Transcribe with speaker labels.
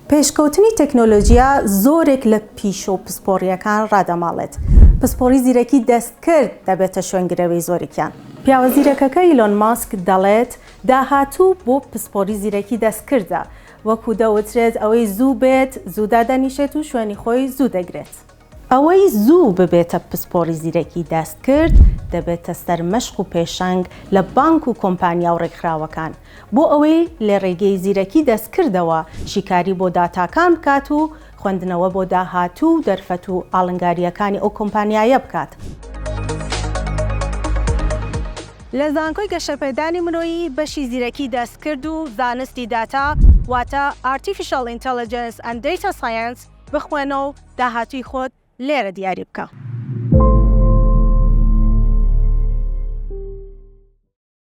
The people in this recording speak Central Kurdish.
Speaker 1: پێشکەوتنی تەکنۆلۆجیا زۆرێک لە پیشە و پسپۆڕییەکان ڕادەماڵێت. پسپۆڕی زیرەکی دەستکرد دەبێتە شوێنگرەوەی زۆرێکیان. پیاوە زیرەکەکە ئیلۆن ماسک دەڵێت، داهاتوو بۆ پسپۆڕی زیرەکی دەستکردە. وەکو دەوترێت ئەوەی زوو بێت زوو دادەنیشێت و شوێنی خۆی زوو دەگرێت. ئەوەی زوو ببێتە پسپۆڕی زیرەکی دەستکرد دەبێتە سەرمەشق و پێشەنگ لە بانک و کۆمپانیا و ڕێکخراوەکان بۆ ئەوەی لە ڕێگەی زیرەکی دەستکردەوە شیکاری بۆ داتاکان بکات و خوێندنەوە بۆ داهاتوو و دەرفەت و ئاڵنگارییەکانی ئەو کۆمپانیایە بکات. لە زانکۆی گەشەپێدانی مرۆیی بەشی زیرەکی دەستکرد و زانستی داتا واتە Artificial Intelligence and Data Science بخوێنە و داهاتووی خۆت لێرە دیاری بکە.